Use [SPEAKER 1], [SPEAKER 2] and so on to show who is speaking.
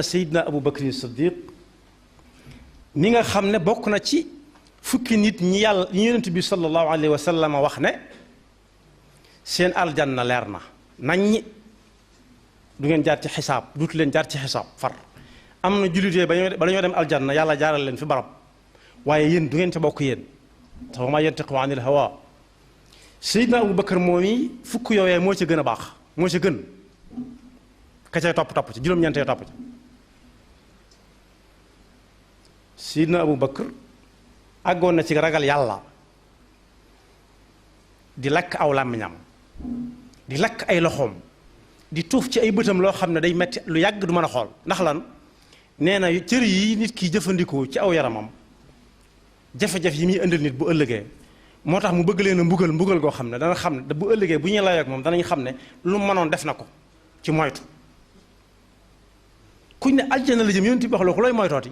[SPEAKER 1] Seydina Abu Bakr Siddiq mi nga xam ne bokk na ci fukki nit ñi yàlla ñi yonent bi sallallahu alayhi wa sallam wax ne seen aljanna leer na nañ du ngeen jaar ci xisaab duutu leen jaar ci xisaab far am na jullitee ba ñoo dem aljanna yàlla jaaral leen fi barab waaye yéen du ngeen ca bokk yéen te wa maa yantiqu anil hawa Seydina Abu Bakr moom yi fukk yooyee moo ci gën a baax moo ci gën ka cay topp ci juróom-ñeentee topp ci Seydina Abu Bakr àggoon na ci ragal yàlla di lakk aw làmmiñam di lakk ay loxoom di tuuf ci ay bëtam loo xam ne day metti lu yàgg du mën a xool ndax lan nee na cër yi nit ki jëfandikoo ci aw yaramam jafe-jafe yi muy indil nit bu ëllëgee moo tax mu bëgg leen a mbugal goo xam ne dana xam ne bu ëllëgee bu ñuy layoo ak moom danañ xam ne lu mu mënoon def na ko ci moytu kuñ ne aljana la jëm yonent bi wax loo ko looy moytooti